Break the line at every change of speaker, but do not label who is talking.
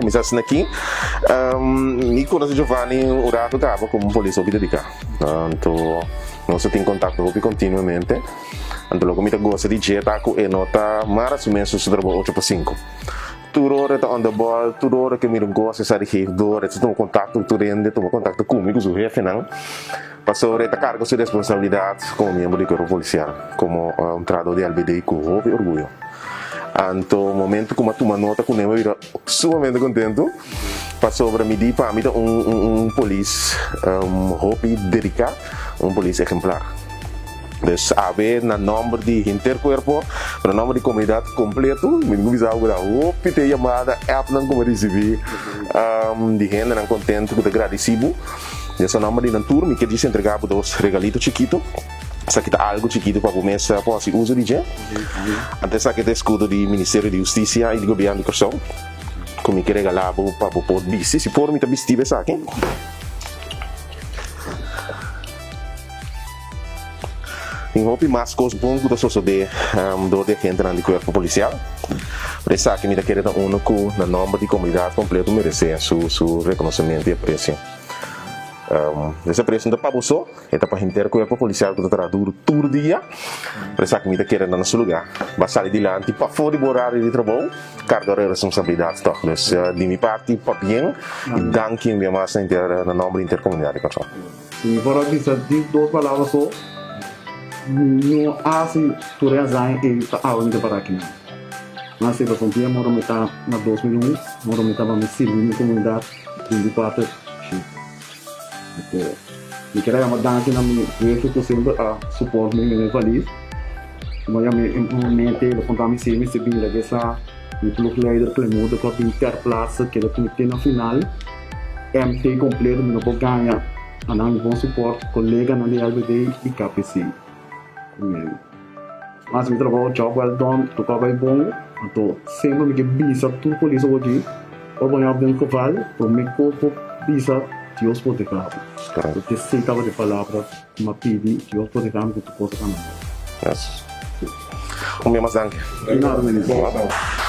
kuminsá asina aki. Mi konosé Giovanni un ratu kaba komo un polis hopi dediká. Anto nos ta tin kontakto hopi kontinuamente. Anto loke mi ta gosa di dje ta ku e no ta mara su mes su trabou ocho pa sinku. Tur ora e ta on the ball, tur ora ke mira un kos e sa di geef door, e ta tuma kontakto ku tur hende, tuma kontakto ku mi, ku su hefenan, pasobra e ta karga su responsabilidat komo miembro di kuerpo polisial, komo un trahador di LBD ku hopi orguyo. Anto momento ku mi a tuma nota kuné mi a bira sumamente kontentu, pasobra mi di pa mi ta un un polis hopi dediká, un polis ehemplar. Dus awe na nomber di henter cuerpo, na nomber di comunidad completo, mi tin cu bisa bo cu ta hopi te yamada, appnan cu mi a ricibi di hendenan contento cu ta gradici bo. Des na nomber di nan tur mi kier djis entrega bo dos regalito chikito. Esaki ta algo chikito pa bo mes por haci uso di dje. Anto esaki ta escudo di Ministerio di Husticia y di Gobierno di Corsou cu mi kier regala bo pa bo por bisti. Si por mi ta bisti bo esaki. Tin hopi mas kos bon ku ta sosodé dor di agentenan di kuerpo polisial, pero esaki mi ta kere ta unu ku na nòmber di komunidat kompleto meresé su su rekonosementu i apresio. Es apresio no ta pa bo so, e ta pa henter kuerpo polisial ku ta traha duru tur dia, pero esaki mi ta kere ta na su lugá. Ba sali dilanti pafó di bo orario di trabou, karga e responsabilidat tòg. Dus di mi parti pabien i danki un bia mas na henter na nòmber di henter komunidat di Kòrsou.
Si mi por a bisa di dos palabra so, mi no hasi tur e hazaña ei pa awe mi ta para akinan. Mi hasi pasobra un dia mi a rometa na 2001, mi a rometa pa mi sirbi mi komunidat binticuater shit. Anto mi kier a yama danki na mi hefe ku semper a support mi mene valis. Mi a yama e mente, el a puntra mi si mi mester bin regresá, mi ploegleider Clemudo ku a bin ter plaatse keda ku mi te na final. MT completo mi no por gaña a nan bon support coleganan di LBD y KPC cu mi. Mas mi trabao job well done tur cos bay bon anto semper mi ke bisa tur polis awo aki ora bo yama den geval prome cos bo bisa Dios proteha bo porque esey tabata e palabra cu mi a pidi Dios proteha mi cu tur cos a cana bon.
Yes. Un bia mas danki.
Di nada minister.